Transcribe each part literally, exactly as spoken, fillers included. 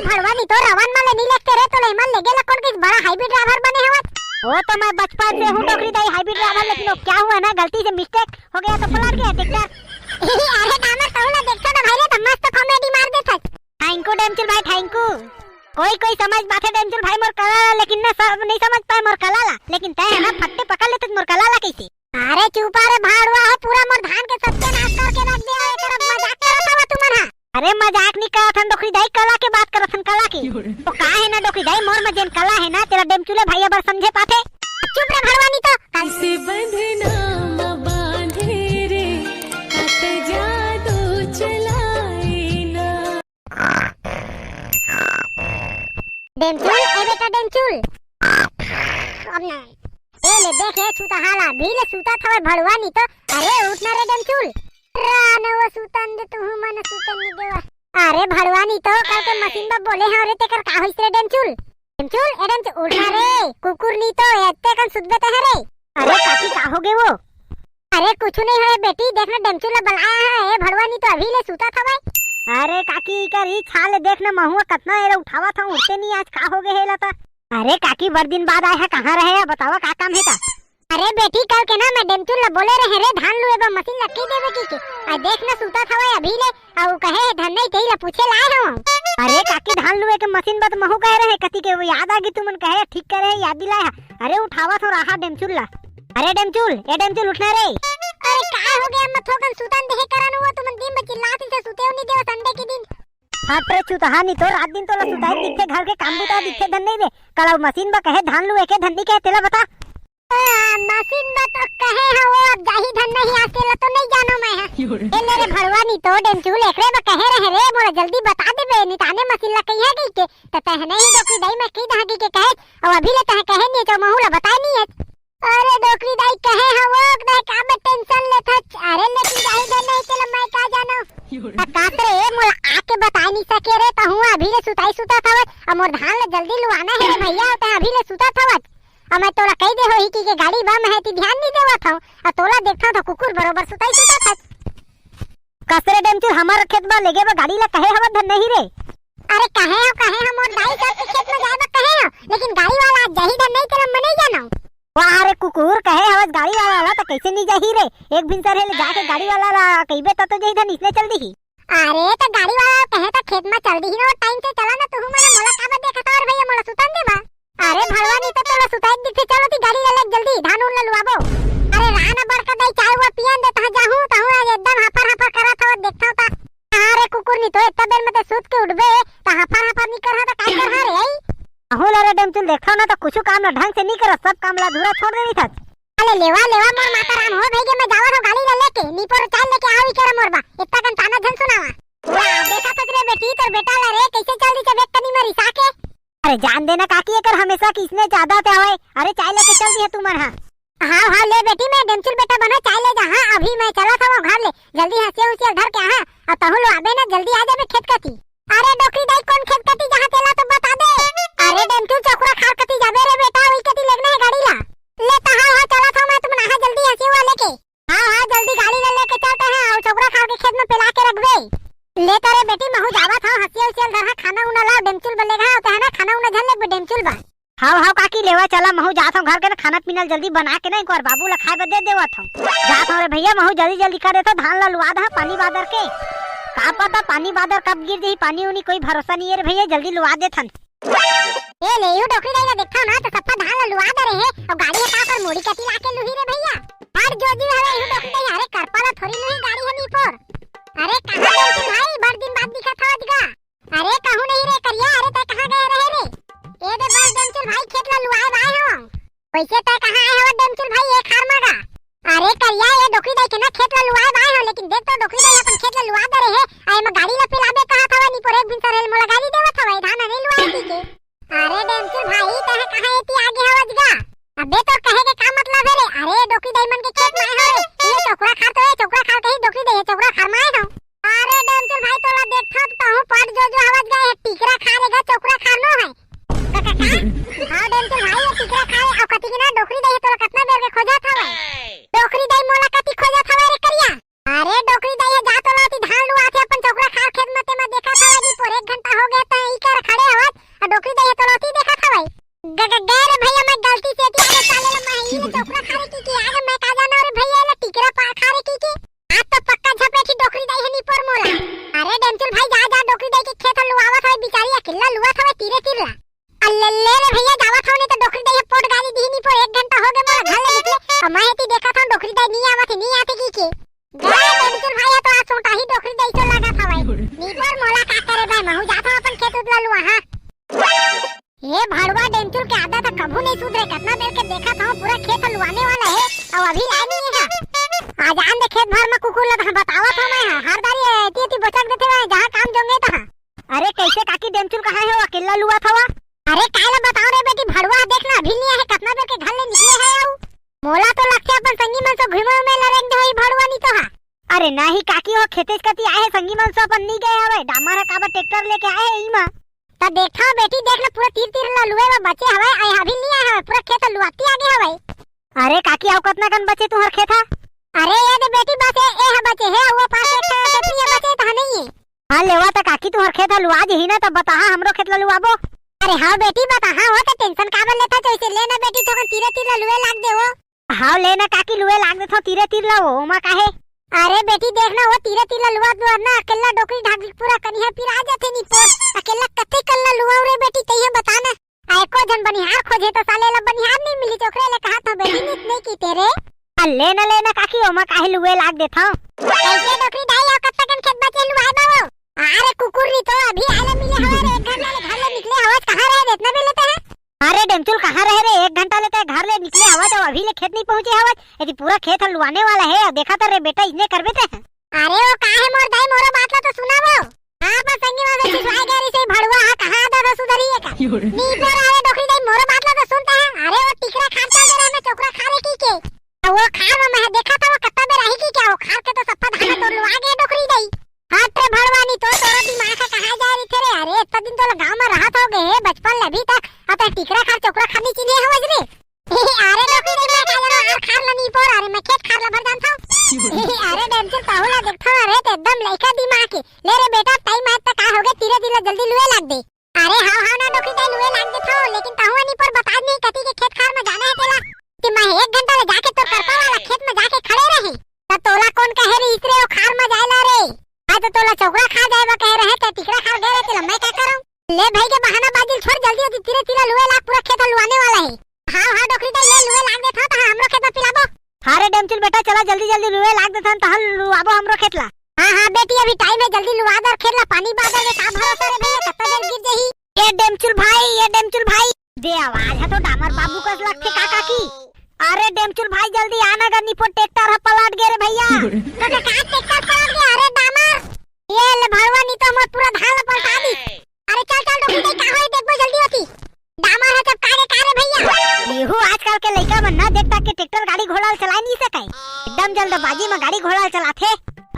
भड़वा नी तो रवन मन ले नी लेके रे, तो ले मन लेगे ला कोन के बड़ा हाईब्रिड रावर बने हवत। वो तो मैं बचपन से हूँ डोकरी दाई हाईब्रिड रावर, लेकिन वो क्या हुआ ना, गलती से मिस्टेक हो गया तो पलट गया ट्रैक्टर। अरे डामर तहू ला देखता ना भाई रे, तो मस्त कॉमेडी मार देता। थैंक यू डेमचुल भाई, थैंक यू। कोई कोई समझ पाथे डेमचुल भाई मोर कला ला, लेकिन ना सब नहीं समझ पाए मोर कला ला। लेकिन तय है ना फट्टे पकड़ लेते मोर कला ला कैसे। अरे चुपा रे भाड़वा, है पूरा मोर धान के सत्यानाश करके रख दिया, एकर मजाक करत हवा तुमन हा। अरे मजाक नहीं करत हन डोकरी दाई, कला के बात करत हन, कला के। तो का है ना डोकरी दाई, मोर में जेन कला है ना, तेला डेमचुले भाई अबर समझे पाथे। चुप रे भड़वा नी तो। इसे बंधना म बांधे रे, कत जादू चलाए ना। डेमचुल, ए बेटा डेमचुल। अब ना। ए ले देख, ए सुतहाला, अभी ले सुता थवय भड़वा नी तो। अरे उठ ना रे डेमचुल। रान वो सुतन दे, तुहू मन सुतन नी देवा। अरे भड़वा नी तो, कल के मशीन बा बोले हव रे, तेकर का होइस रे डेमचुल? डेमचुल, ए डेमचुल, उठ ना रे, कुकुर नी तो, एत्ते कन सुतबे ते ह रे। अरे काकी, का होगे वो? अरे कुछु नहीं होय बेटी, देख ना डेमचुल ला बलाया है, ए भड़वा नी तो अभी ले सुता थवय। अरे काकी, इकर ई छाल ले देख ना, महुआ कतना एला उठावत हव, उठते नहीं, आज का होगे हे एला त। अरे काकी, बड़ दिन बाद आए है, कहाँ रहे, बतावा का काम हे त? अरे बेटी, कल के ना मैं डेमचुल ला बोले रहे रे, धान लुए बर मशीन ला कई देबे की के। आ देख ना सुता थवय अभी ले, अउ कहे हे धन नहीं, तेही ला पूछे लाए हव। अरे काकी, धान लुए के मशीन बा त महू कहे रहे, कति के वो याद आ गई तुमन कहे, ठीक करे हे, याद दिलाए हा। अरे उठावत हव रहा डेमचुल ला। अरे डेमचुल, ए डेमचुल उठ ना रे। अरे का होगे, अम्मा थोकन सुतन देहे करन, वो तुमन दिन भर चिल्लात ही से सुते नहीं देवा संडे के दिन। हट रे चुतहा, नी तो रात दिन तोला सुताई दिखथे, घर के काम बुता दिखथे धन नहीं रे। कल अउ मशीन बा कहे धान लुए के धन नहीं कहे, तेला बता। आ, मशीन बा तो कहे हा वो, अब जाही धन नहीं, आज तेला तो नहीं जानो मैं हा। ए ले रे भड़वा नी तो डेमचुल, एकरे बा कहे रहे रे, मोला जल्दी बता देबे, निताने मशीन ला कहिया गई के, त तहने ही डोकरी दाई मैं कही दहा गई के कहे, अउ अभी ले तहे कहे नहीं, तो महू ला बताए नहीं है। अरे डोकरी दाई कहे हा वो, तहे का बे टेंशन लेथच, अरे लेकिन जाही धन नहीं, तेला मैं का जानो। त का रे, मोला आके बताए नहीं सके रे, तहू अभी ले सुताई सुता थवत, अउ मोर धान ला जल्दी लुआना हे रे भैया, तहे अभी ले सुता थवत। अउ मैं तोला कही दे होही कि के गाड़ी बा, मैं ती ध्यान नहीं देवत हव। अउ तोला देखथव त कुकुर बरोबर सुताई सुतत हस। कस रे डेमचुल, हमर खेत बा लेगे बा गाड़ी ला कहे हवत धन नहीं रे। अरे कहे हव, कहे हव, मोर दाई साहब के खेत में जाए बा कहे हव, लेकिन गाड़ी वाला आज जाही धन नहीं, तेला मैं नहीं जानव। वाह रे कुकुर, कहे हवस गाड़ी वाला ला त कैसे नहीं जाही रे? एक भिनसर हे ले जाके गाड़ी वाला ला कहिबे त तो जाही धन, इसने चल दिही। अरे, त गाड़ी वाला कहे त खेत में चल दिही ना, टाइम से चला ना, तुहू मन मोला काबर देखत हव रे भैया, मोला सुतन दे बा। अरे, भड़वा नहीं तो तोला सुताई दिखथे, चलो ती गाड़ी ले ले जल्दी, धान उन ले लुआबो। अरे, राना बड़का दाई, चाय वो पियन दे, तहाँ जाहूँ, तहूँ आज एकदम हाफर हाफर करत हव, देखथव ता। अरे, कुकुर नहीं तो, इतना देर में ते सुत के उठबे, त हाफर हाफर नहीं करहा, त काय करहा रे, आई? अहो ला रे डेमचुल, देखथव ना, त कुछ काम ला ढंग से नहीं करत, सब काम ला अधूरा छोड़ देवी था। अरे लेवा, लेवा मोर माता राम हो भई गे, मैं जावत हव गाड़ी ला लेके, निपोर चाय लेके आवी केरा मोर बा, इतना कन ताना झन सुनावा। वाह, देखा तो रे बेटी, तोर बेटा ला रे, कैसे चल दी चबेक कनी में रिसा के। अरे जान देना काकी, एकर हमेशा की इसने ज्यादा ते आवे। अरे चाय लेके चल दी है तू मन हा। हाँ, हाँ, ले बेटी, मैं डेमचुल बेटा बनो, चाय ले जा, हाँ, अभी मैं चलत हव घर ले, जल्दी हंसिया उसिया धर के, हाँ, अउ तहू लो आबे ना, जल्दी आ जाबे खेत कती। अरे डोकरी दाई, कोन खेत कती जाहा तेला तो बता दे। अरे डेमचुल, चौकरा खार कती जाबे रे बेटा, वही कती लेगना है गाड़ी ला। ले त हाँ, हाँ, चलत हव मैं, तुमन आहा जल्दी हंसी हुआ लेके। हाँ, हाँ, जल्दी गाड़ी ला लेके चलत हव, अउ चौकरा खार के खेत में पेला के रखबे। ले त रे बेटी, महू जावत हव, हंसिया उसिया धरहा, खाना उना ला, डेमचुल बा लेगहा, होते है ना, खाना उना झन लेगबे डेमचुल बा। हाव, हाव काकी, लेवा चला, महू जात हव घर के ना, खाना पीना जल्दी बना के ना, एक बार बाबू ला खाए बर दे देवत हव। जात हव रे भैया, महू जल्दी जल्दी कर देथव, धान ला लुआ दहा पानी बादर के। का पता पानी बादर कब गिर जाही, पानी उनी कोई भरोसा नहीं है रे भैया, जल्दी लुआ देथन। ए ले, यू डोकरी दाई ला देखथव ना, त सप्पा धान ला लुआ दे रहे, अउ गाड़ी ह का कर मोड़ी कती लाके लुही रे भैया। हट जो जी हवे, यू डोकरी दाई, अरे करपा ला थोड़ी लुही गाड़ी ह नी पोर। अरे कहाँ डेमचुल भाई, बड़ दिन बाद दिखत हव अजगा। अरे कहूँ नहीं रे करिया, अरे तै कहाँ गए रहे रे? ए दे बस डेमचुल भाई, खेत ला लुआए बाए हव। वैसे तै कहाँ आए हव डेमचुल भाई, ए खार मागा? अरे करिया, ए डोकरी दाई के ना खेत ला लुआए बाए हव, लेकिन देख तो डोकरी दाई अपन खेत ला लुआ दे रहे, आ एमा गाड़ी ला पेलाबे कहा थवा, नी पोर एक भिनसर हेल मोला गाली देवत हवय, धान नहीं लुआए ती के। अरे डेमचुल भाई, तै कहाँ एती आगे हव अजगा? अबे तोर कहे के का मतलब है रे? अरे डोकरी दाई मन के खेत में आए हव रे, ये चौकरा खार तो है, चौकरा खार कहीं डोकरी दाई है, चौकरा खार में आए हव। अरे डेमचुल भाई, तोला देखथव त तहूँ पट जो जो हवत गए है, टीकरा खा लेगा, चौकरा खा नो है। का, का, का? हाँ डेमचुल भाई, ये टीकरा खा ले, अउ कति के ना डोकरी दाई तोला कतना बेर के खोजत हवय। डोकरी दाई मोला कति खोजत हवय रे करिया? अरे डोकरी दाई है, जा तोला अति धान लुआथे अपन चौकरा खार खेत में, तेमा देखत हवय जी, पोर एक घंटा हो गए, अकेल्ला लुवत हवय तीरे तीर ला। अल्ले ले रे भइया, जावत हव, नहीं तो डोकरी दाई ह पोट गारी दिही नी पोर, एक घंटा हो गे मोला घर ले निकले। अब मैं एती देखत हव डोकरी दाई नी आवत हे, नी आते की के। गा डेमचुल भाई ह तो आज सोटा ही डोकरी दाई तो लागत हवय। नी पोर मोला का करे भाई, महू जात हव अपन खेत उत ला लुवा, हाँ। ए भड़वा डेमचुल के आदत ह कभू नहीं सुधरे, कतना बेर के देखत हव पूरा खेत ह लुवाने वाला हे, अउ अभी लाए नहीं हे। आज आन दे खेत भर म कुकुर ला तहाँ बतावत हव मैं ह, हर दारी एती एती बचक देथे मैं जहाँ काम जोंगे तहाँ। अरे कैसे काकी डेमचुल कहाँ हे, वो अकेल्ला लुवत हवा? अरे काय ला बताओ रे बेटी, भड़वा देख ना अभी नहीं आहे, कतना बेर के घर ले निकले हे अउ। मोला तो लगथे अपन संगी मन से घूमे उमे लरेंग दे होई भड़वा नी तो हा। अरे नाही काकी, वो खेतेच कती आए हे, संगी मन से अपन नहीं गए हवे, डामर ह काबर ट्रैक्टर लेके आए हे इमा। त देखा बेटी, देख ना पूरा तीर तीर ला लुए ला बचे हवे, आए अभी नहीं आए हवे, पूरा खेत लुआती आगे हवे। अरे काकी, अउ कतना कन बचे तुहर खेत हा? अरे ये दे बेटी, बस ए, ए हा बचे हे, वो पास एक ठा खेत नहीं बचे, तहा नहीं है। हाँ, लेवा त काकी, तुहर खेत ह लुवा जही ना, त बताहा, हमरो खेत ल लुवाबो। अरे हाँ बेटी, बताहा हो, त टेंशन काबर लेथा, जैसे ले ना बेटी, थोकन तीरे तीर ल लुए लाग दे वो। हाँ, ले ना काकी, लुए लाग देथो तीरे तीर ल वो, ओमा काहे? अरे बेटी, देख ना, वो तीरे तीर ल लुआ, लुआ ना, अकेल्ला डोकरी ढाकरी पूरा कनिहा पिरा जाथे नी पोर, अकेल्ला कते कल्ला लुआ रे बेटी, तइहे बता ना। आ एको झन बनिहार खोजे त साले ला बनिहार नहीं मिली, ओकरे ले कहा था बेटी नित नहीं की तेरे। आ ले ना, ले ना काकी, ओमा काहे लुए लाग देथव? कैसे डोकरी दाई, अउ कब तक खेत बचे लुआए बाबू? अरे कुकुर नहीं तो अभी आले मिले हवा रे, एक घंटा ले घर ले निकले हवा, कहाँ रहे रे, इतना बेर लेते हैं? अरे डेमचुल, कहाँ रहे रे, एक घंटा लेते हैं घर ले निकले हवा, जब अभी ले खेत नहीं पहुँचे हवा, यदि पूरा खेत ह लुआने वाला है, देखा था रे बेटा, इतने करबे ते हैं। अरे वो का हे मोर दाई, मोरो बात ला तो सुना वो। हाँ, पर संगी मा बेटी सुहाय गया रे, से भड़ुआ हा, कहाँ दादा सुधरी है का? नी पर अरे डोकरी दाई, मोरो बात ला तो सुनता है। अरे वो टिकरा खार चल दे रहा, मैं चोकरा खा रे की के। तो वो खार में मैं देखा था, वो कत्ता बेर रही की क्या, वो खार के तो सप्पा धाना तोड़ लो, आ गए डोकरी दाई। हट रे भड़वा, नी तो तोरा दिमाग का कहाँ जा रही थे रे? अरे इतना दिन तो गाँव में रहा था, हो गए बचपन ले अभी तक, अब टिकरा खार चोकरा खानी चिन्हे हवस रे। अरे डोकरी दाई, मैं खा लेना, अरे खार ला नी पोर, अरे मैं खेत खार ला भर जानता हूँ। अरे डेमचुल, तहू ला देखता हूँ, अरे ते एकदम लइका दिमाग के। ले रे बेटा, टाइम आज तक का हो गए, तीरे तीर ला जल्दी लुए लाग दे। अरे हाँ हाँ ना डोकरी दाई, लुए लाग देता हूँ, लेकिन तहू नी पोर बता नहीं कती के खेत खार में जाना है तेला। कि मैं एक घंटा ले जाके तो करपा वाला खेत में जाके खड़े रहे, त तोला कौन कहे रही इतरे वो खार में जाए ला रे? आज तो तोला चौकड़ा खा जाए बा कहे रहे, ते टिकरा खार गए रहे, तेला मैं क्या करूँ? ले भाई के बहाना बाजी छोड़, जल्दी जल्दी तीरे तीर ला लुए लाग, पूरा खेत लुआने वाला है। हाँ, हाँ, डोकरी दाई, ले लुए लाग देथन, तहाँ हमरो खेत में पिलाबो। हाँ रे डेमचुल बेटा, चला जल्दी जल्दी लुए लाग देथन, तहाँ लुआबो हमरो खेत ला। हाँ, हाँ, बेटी, अभी टाइम है, जल्दी लुआ दे खेत ला, पानी बादर रे, का भरोसा रे भैया, कत्ता देर गिर जाही। ए डेमचुल भाई, ए डेमचुल भाई, दे आवाज है तो डामर बाबू कस लगथे काका की। अरे डेमचुल भाई, जल्दी आना गा, निपो ट्रैक्टर ह पलट गे रे भैया। काका, का ट्रैक्टर पलट गे? अरे डामर, ये ले भड़वा, नी तो हमर पूरा धान ला पलटा दी। अरे चल चल, डोकरी दाई, का होई देखबो जल्दी होती। डामर ह जब का रे, का रे भैया। एहू आजकल के लइका मन ना देख ताक के ट्रैक्टर गाड़ी घोड़ा ल चलाए नहीं सके, एकदम जल्दबाजी में गाड़ी घोड़ा ल चलाथे।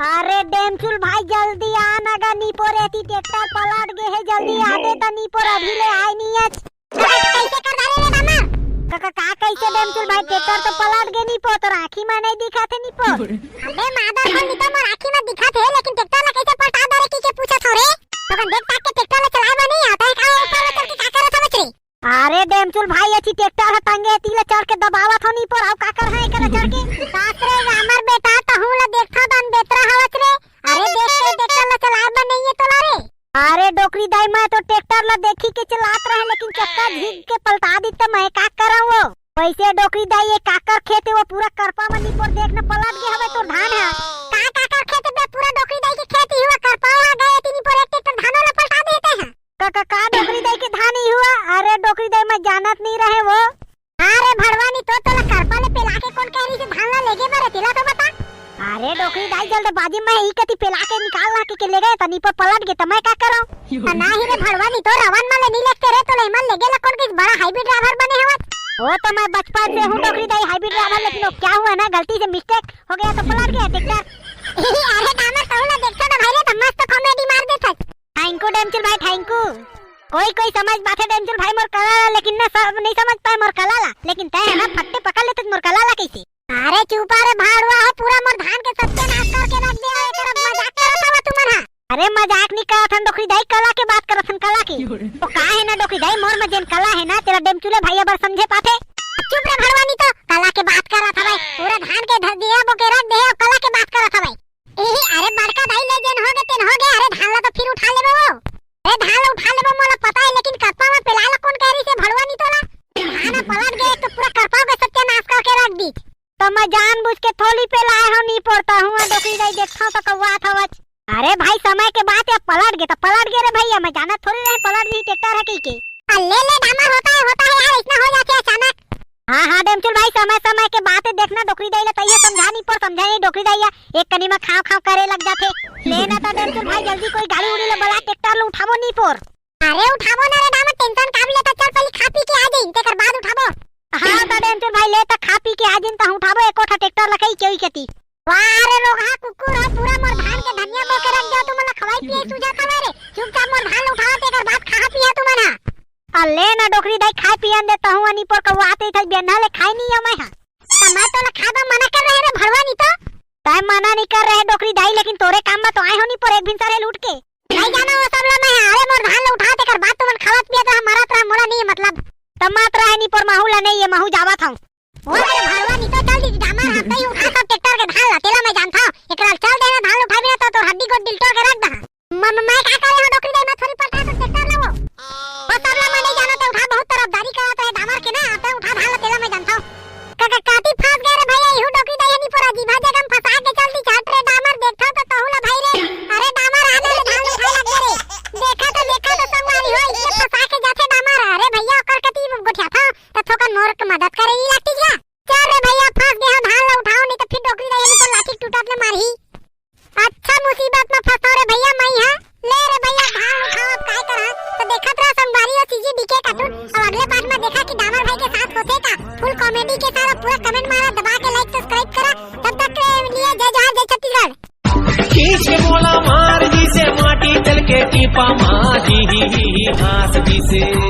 अरे डेमचुल भाई, जल्दी आ ना गा, निपोर एती ट्रैक्टर पलट गे हे, जल्दी आ दे त निपोर अभी ले आए नहीं है। कैसे कर डाले रे डामर? काका, का कैसे डेमचुल भाई, ट्रैक्टर तो पलट गे निपो, तोर आँखी में नहीं दिखाथे निपो। अबे मादर हो, निपो मोर आँखी में दिखाथे, लेकिन ट्रैक्टर ला कैसे पलटा दे रे, की के पूछत हो रे? तो देख ताक के ट्रैक्टर ला चलाए बर नहीं आता है, का ऊपर में चढ़ के का करत हवच रे? अरे डेमचुल भाई, एची ट्रैक्टर ह टंगे हे, तीला चढ़ के दबावत हो निपोर, अउ का कर है एकर चढ़ के? बाप रे रामर बेटा, तहू ला देखथव तन बेतरा हवच रे। अरे देख के ट्रैक्टर ला चलाए बर नहीं है तोला रे। अरे डोकरी दाई, मैं तो ट्रैक्टर ला देखी के चलात रहे, लेकिन चक्का झिक के पलटा दी त मैं का करंव वो? वैसे डोकरी दाई, ये काकर खेत हे, वो पूरा करपा म निपोर देख न पलट गे हवे तोर धान ह। का काकर खेत बे? पूरा डोकरी दाई के खेत ही हुआ करपा हुआ गए, एती निपोर एक ट्रैक्टर धानो ला पलटा देते हैं। का, का, का डोकरी दाई के धान ही हुआ? अरे डोकरी दाई, मैं जानत नहीं रहे वो। अरे भड़वा, नी तो तोला करपा ले पेला के कौन कह रही से धान ला लेगे बर, तेला तो बता। अरे डोकरी दाई, जल्दबाजी में ई कती पेला के निकाल ला के, के ले गए, तनी पर पलट गए, त मैं का करंव? त नाही रे भड़वा, नी तो रवन मा ले नी लेगते रे, तोला एमन लेगे ला कौन किस बड़ा हाईब्रिड ड्राइवर बने हवत? वो तो मैं बचपन से हूँ डोकरी दाई हाईब्रिड ड्राइवर, लेकिन वो क्या हुआ ना, गलती से मिस्टेक हो गया तो पलट गया ट्रैक्टर। अरे डामर, तहू ला देखथो ना भाई रे, त मस्त कॉमेडी मार देथस। थैंक यू डेमचुल भाई, थैंक यू। कोई कोई समझ पाथे डेमचुल भाई मोर कला ला, लेकिन ना सब नहीं समझ पाए मोर कला ला। लेकिन तय है ना फट्टे पकड़ लेते मोर कला ला कैसे? अरे चुपा रे भाड़ुआ हो, पूरा मोर धान के सत्यानाश करके रख दे। एकर अब मजाक करत हवा तुमन हा। अरे मजाक नहीं करत हन डोकरी दाई, कला के बात करत हन, कला के। ओ का है ना डोकरी दाई, मोर में जेन कला है ना, तेला डेमचुले भाई अबर समझे पाथे। चुप रे भड़वा, नी तो कला के बात करत हवे, पूरा धान के धर दिया बो के रख दे, अउ कला के बात करत हवे। ए, अरे बड़का दाई, ले जेन होगे तेन होगे, अरे धान ला तो फिर उठा लेबो वो। अरे धान ला उठा लेबो, मोला जानबूझ के थोली पे लाए हो नी पोर, तहूँ डोकरी दाई देखथव त कौआत हवच। अरे भाई, समय के बात हे, पलट गे त पलट गे रे भैया, मैं जानत थोड़ी रहेंव पलट जही ट्रैक्टर हे कहिके। अ, ले ले डामर, होता हे, होता हे यार, अइसना हो जाथे अचानक। हाँ, हाँ, डेमचुल भाई, समय, समय के बात हे, देखना डोकरी दाई ला तइहा समझा नी पोर, समझा नी डोकरी दाई हा, एक कनी म खांव, खांव करे लग जाथे। ले ना त डेमचुल भाई, जल्दी कोई गाड़ी उड़ी ला बला, ट्रैक्टर ला उठाबो नी पोर। अरे उठाबो ना रे डामर, tension काबर लेथस, चल पहिली खा पी के आ जाइन, तेकर बाद उठाबो। हाँ त डेमचुल भाई, ले त खा पी के आ जाइन, तहूँ उठाबो एको ठा ट्रैक्टर ला कहिके ओही कती। वाह रे रोगहा कुकुर हो, पूरा मोर धान के धनिया बो के रख देव, तुमन ला खवाई पियाई सूझत हवय रे। चुपचाप मोर धान ला उठावा, तेकर बाद खा पिया तुमन हा। अ ले ना डोकरी दाई, खाए पियन दे, तहूँ अनी पोर कौआत हस, बियन्ना ले खाए नी हंव मैं हा। त मैं तोला खाए बर मना कर रहेंव रे भड़वा नी तो। तैं मना नी कर रहे डोकरी दाई, लेकिन तोरे काम म तो आए हों नी पोर एक भिनसर हे लूट के। नहीं जाना वो सब ला मैं, अरे मोर धान ला उठा, तेकर बाद तुमन खावत पियत रहा, मरत रहा, मोला नहीं मतलब। त मत रहे नी पोर, महू ला नहीं ये, महू जावत हंव। ओ रे भड़वा नी तो, चल दी डामर, हाथ ही उठा सब ट्रैक्टर के धान ला, तेला मैं जानथंव। एकरा चल देना, धान ला उठाबे ना तो तोर हड्डी गोड़ दिल तोड़ के रख दहा। म-, म-, मैं का करे हों डोकरी दाई, मैं थोड़ी पलटाहूं ट्रैक्टर ला वो। वो सब ला मैं नहीं जानत, उठा, बहुत तरफदारी करत हे डामर के ना, तैं उठा धान ला, तेला मैं जानथंव। का, का, काती फंस गे रे भैया, इहू डोकरी दाई हनी पोरा जी, भाई जगह में फंसा के चल दी छाट रे डामर, देखथव त तहूँ ला भाई रे। अरे डामर आने ले धान उठाए लग गे रे। देखा त, देखा त संगवारी हो, इसे फंसा के जाथे डामर। अरे भैया ओकर कती गोठियाथव, त थोकन मोर के मदद करे नी लगती का? चल रे भैया, फंस गे हों, धान ला उठाओ, नहीं त फिर डोकरी दाई हनी पोर लाठी टूटत ले मारही। अच्छा मुसीबत म फंसाव रे भैया मैं हा। ले रे भैया, धान उठाओ, अब काय करहा? त देखत रहा संगवारी हो, सीजी डीके cartoon। अब अगले part म देखा कि डामर भाई के साथ होथे का। Full comedy के साथ पूरा comment मारा, दबा के like subscribe करा। तब तक के लिए जय जोहार, जय छत्तीसगढ़। खींच के मोला मार जइसे माटी तेल के टीपा मार, ही, ही, ही, ही, हाँस जइसे।